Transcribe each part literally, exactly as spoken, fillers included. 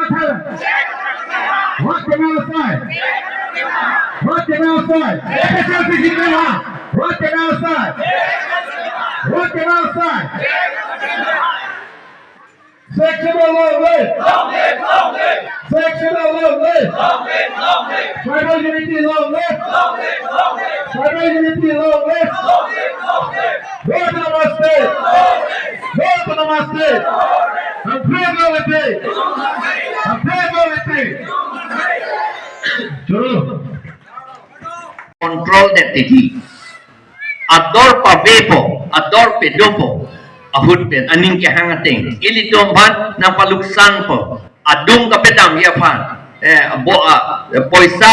What can I say? What can I say? What can I say? What can I say? Sixth Schedule long live! Long live, long live! Sixth Schedule long live! Long live, long live! Tribal unity long live! Long live, long live! Tribal unity long live! Long live, long live! No to the mistake! No to the mistake! Unpreservative! Unpreservative! Choro. Control that titi. Ador pavepo, ador pedopo, ahut pen aning kehang ateng. Ilitum aphan nangpaluksanpo. Adung kapedamji aphan. Eh, bo a, poisa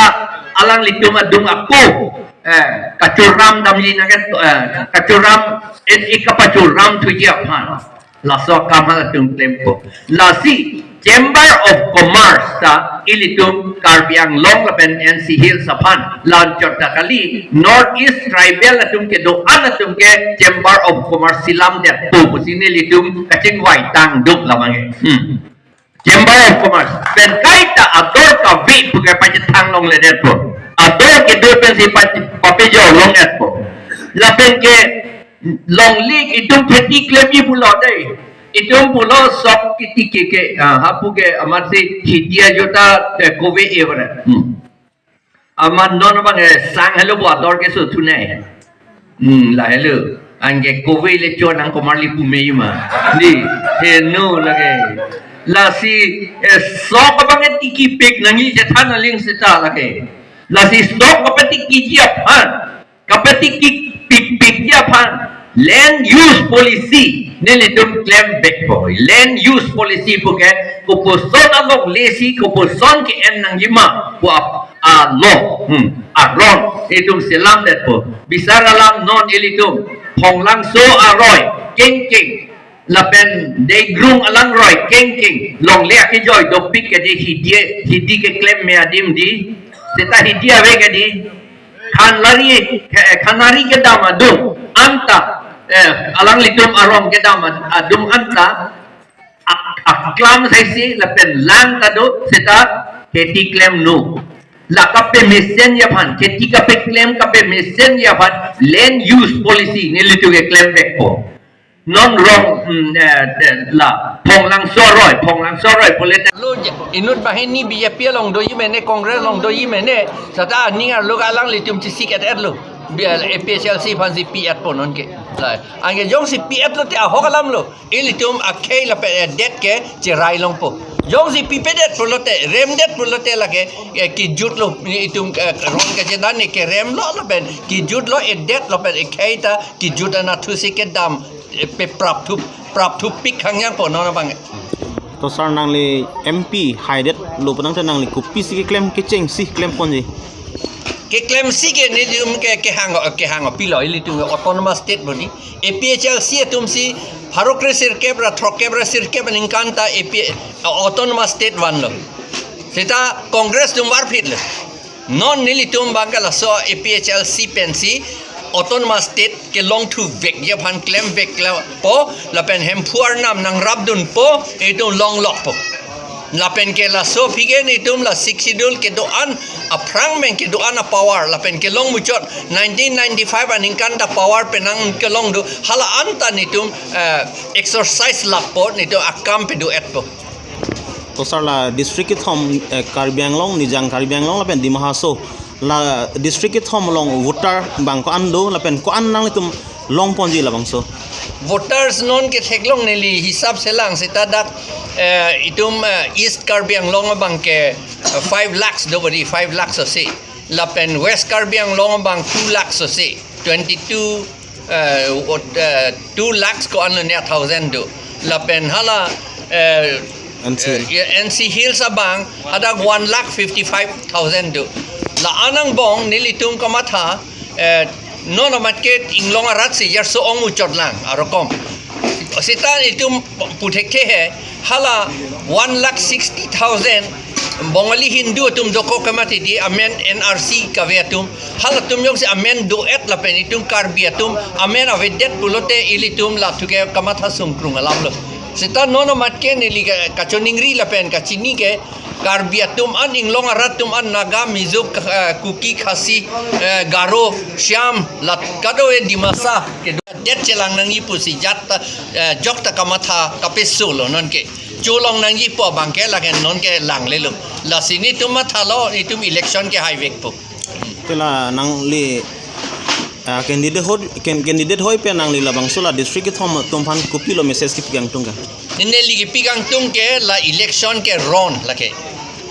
alanglitum adung ako. Eh, kachoram damji nangket, eh, kachoram, eh, ikapachoram thuji aphan. Laso akam halatum klempo. Lasi Chamber of Commerce ta ilitum Karbi Anglong lapen N C Hills aphan la-anchot ta kali, North East tribal atum kedo-an atum ke Chamber of Commerce selamdetpo pusi nelitum kachingvai tangduk labang ke. Hmm. Chamber of Commerce pen kaita ador kave pu ke pachethang longledetpo. Ador kedo pensi pach-, papejor longdetpo. Lapen ke longle itum kheti klemji pulo dei. Itum pulo sok kiti ke ke, ah, hapu ke amatsi hidia jota te kove evra. Hmm. Amat non abang, eh, sang helo bo ador keso thunei. Hmm, la helo. Anke kove le chon nang komarli pume ma. Di, heno lake. Lasi, eh, sok abang, eh, tikipik nangji chethan aling seta lake. Lasi sok kapatikiji aphan. Kapatikik pikpikji aphan land use policy nelitum klemvekpo. Land use policy puke kopuson alonglesi kopuson ke-en nangjima pu ap-, alo, hmm, aron itum selamdetpo. Bisar alam non ilitum Phonglangso aroi kengkeng lapen Deigrung alangroi kengkeng longle akejoi dopik kedi, hidi, hidi keklem me adim di. Seta hidi ave kedi. Khanlari, eh, khanari kedam adung anta, eh, alanglitum arong kedam ad-, adung anta, ak-, aklam saisi lapen lang ta do, seta kheti klemnon. La kapemesenji aphan, kheti kapeklem kapemesenji aphan land use policy nelitum keklemvekpo. Non rong, mm, eh, eh, la, Phonglangso aroi, Phonglangso aroi, pule ta. Lo je, inut banghini B J P along doji mene, Congress along doji mene, seta aning arlo alanglitum chesik-et-etlo. Bi-, A P H L C aphansi pi-etpo nonke. La, anke jongsi pi-etlo te ahok alamlo. Ilitum akhei lapen edet ke cherai longpo. Jongsi pipedetpo lote, remdetpo lote lake, eh, kejutlo, itum, eh, rong kechedan ne keremlo lapen, kejutlo edet lapen ekhei ta, kejut anatthusi kedam, eh, pe prapthu, prapthupik hangyangpo non abang. To sir, nangli M P haidetlo pu nang te nangli kopisi keklem kechengsi klemponji? Keklemsi ke nelitum ke kehang, kehang pilo ilitum ke autonomous state bodi. A P H L C atumsi pharo kre sirkep ra throkkep ra sirkep aningkan ta A P, autonomous state vanlo. Seta Congress atum varphitlo. Non nelitum abang ke laso A P H L C pensi autonomous state kelongthuvekji aphan klemveklo po, lapen Hemphu arnam nangrapdunpo, itum longlokpo. Lapen ke laso aphi ke nelitum la Sixth Schedule kedo-an aphrang pen kedo-an apower, lapen kelong muchot nineteen ninety-five aningkan ta power penang kelong do, hala anta nelitum, eh, exercise lappo, nelitum akam pedo-etpo. To sir, la district kethom, eh, Karbi Anglong, Nijang Karbi Anglong lapen Dima Hasao, la district kethom along voter abang ko-an do lapen ko-an nanglitum longponji labangso? Voters non ke theklong neli hisap selang seta dak, eh, itum, eh, East Karbi Anglong abang ke, eh, five lakhs do bodi, five lakhs ase. Lapen West Karbi Anglong abang two lakhs ase. Twenty-two, eh, ot-, eh, two lakhs ko-an lo ne thousand do. Lapen hala, eh, N C Hill. Eh, N C Hills abang hadak one lakh fifty-five thousand do. La-an angbong nelitum kamatha, eh, non amat ke inglong arat si jarso ong muchot lang arokom. Seta itum puthekthe he, hala one lakh sixty thousand Bongali Hindu atum dokok kamathi di amen N R C kave atum, halatum jongsi amen do-et lapen itum Karbi atum amen avedet pulote ilitum lathu ke kamatha sungkrung alamlo. Seta non amat ke neli ka-, kachoningri lapen kachini ke Karbi atum an, Inglong arat atum an, Naga, Mizo, K-, eh, Kuki, Khasi, eh, Garo, Shyam, lat kadokave Dimasa kedo det chelang nangji pusi jat ta, eh, jok ta kamatha kapesolo non ke. Cholong nangji pu abang ke lake non ke langlelo. Lasi netum mathalo, netum election ke haivekpo. Te la nangli, ah, candidate hoi, can-, candidate hoi pen nangli labangso la district kethom atum aphan kopilo message kepi kangtung ke? Neli kepi kangtung ke la election ke ron lake.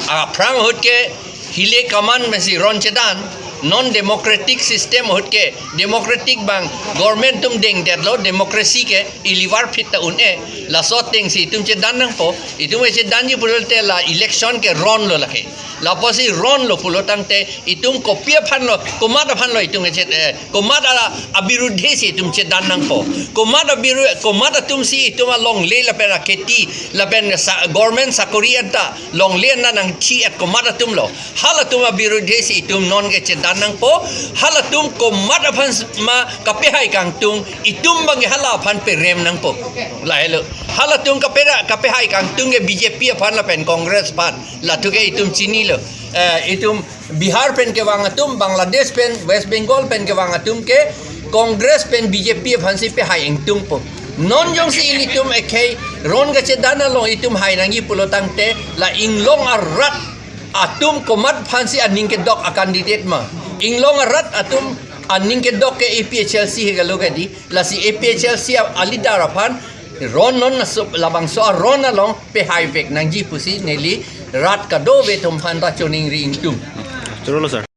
Aphrang ahut ke hile kaman mesi ron chedan, non democratic system ahut ke, democratic bang government atum dengdetlo, democracy ke ilivar phit ta un-e, laso atengsi itum chedan nangpo, itum chedanji pulote la election ke ronlo lake. Lapusi ronlo pulo tangte itum kopi aphanlo, komat aphanlo itum chet, eh, komat a, abirudhe si itum chedan nangpo. Komat abiru-, komat atumsi itum alongle lapen akheti, lapen sa-, government sakori anta longle anta nangthi-et komat atumlo. Halatum abirudhe si itum non ke chedan nangpo. Halatum komat aphan s-, ma kapehai kangtung, itum bang ke hala aphan perem nangpo. Lahelo. Halatum kapera-, kapehai kangtung ke B J P aphan lapen Congress aphan. Latum ke itum chinilo. Eh, itum Bihar pen kevang atum, Bangladesh pen, West Bengal pen kevang atum ke Congress pen B J P aphansi pehai ingtungpo. Non jongsi ilitum ekhei ron kachedan along itum hai nangji pulo tangte la Inglong arat atum komat aphansi aning kedok a-candidate ma. Inglong arat atum aning kedok ke A P H L C he galo ke di. Lasi A P H L C a, a-leader aphan ron non naso labangso aron along pehaivek nangji pusi neli rat kadokave atum aphan ta choningri ingtung. Chorolo, sir.